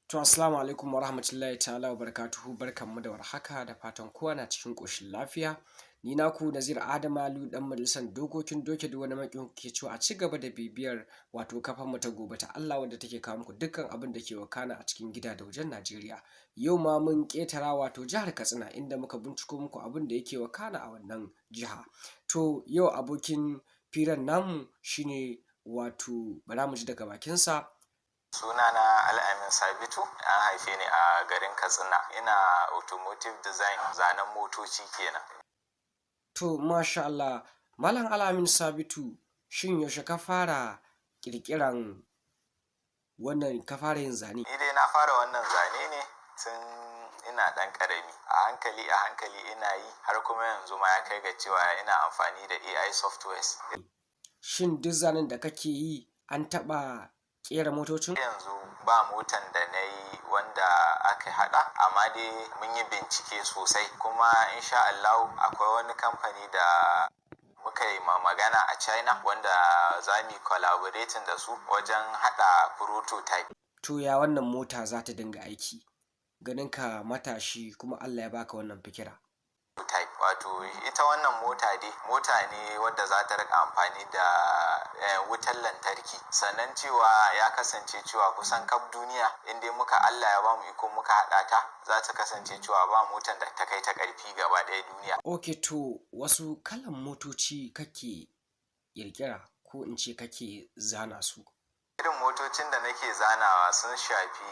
To, assalamu alaikum wa rahmatullahi ta'ala wa barakatuhu. Barkanmu da warhaka, da fatan kowa na cikin ƙoshin lafiya. Ni naku Nazir Adam Aliyu, ɗan majalisar dokokin Doke duk wani maƙiyin, ke cewa a ci gaba da bibiyar wato kafarmu ta Gobe ta Allah, wadda take kawo muku dukkan abin da ke wakana a cikin gida da wajen Najeriya. Yau ma mun ƙetara wato jihar Katsina, inda muka binciko muku abin da yake wakana a wannan jiha. To, yau abokin firan namu shi ne wato bara mu ji daga bakinsa. Sunana Al'amin Sabitu, an haife ni a garin Katsina. Ina automotive design, zanen motoci kenan. To, masha Allah, Malam Al'amin Sabitu, shin yaushe ka fara ƙirƙiran wannan, ka fara yin zane? Ni dai na fara wannan zane ne tun ina ɗan ƙarami. A hankali a hankali ina yi, har kuma yanzu ma ya kai ga cewa ina amfani da AI softwares. Shin duk zanen da kake yi, an taɓa ƙera motocin? Yanzu ba motan da na yi wanda aka haɗa, amma dai mun yi bincike sosai, kuma insha Allahu akwai wani kamfani da muka yi ma magana a China wanda za mu yi collaborating da su wajen haɗa prototype. To, ya wannan mota za ta dinga aiki? Ganin ka matashi kuma Allah ya baka wannan fikira. Type, wato ita wannan mota dai mota ne wadda za ta rika amfani da wutar lantarki. Sannan cewa ya kasance cewa kusan kaf duniya, in dai muka Allah ya bamu iko muka haɗa ta, za ta kasance cewa ba motan da ta kai ta ƙarfi gaba ɗaya duniya. Ok, to wasu kalan motoci kake ƙirƙira, ko in ce kake zana su? Irin motocin da nake zanawa sun shafi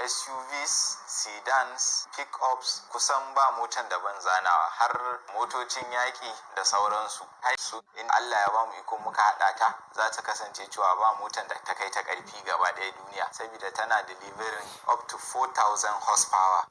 SUVs, sedans, pickups, kusan ba motan da ban zanawa, har motocin yaƙi da sauransu. Su in Allah ya bamu iko muka haɗa ta, za ta kasance cewa ba motan da ta kai ta ƙarfi gaba ɗaya duniya, saboda tana delivering up to 4000 horsepower.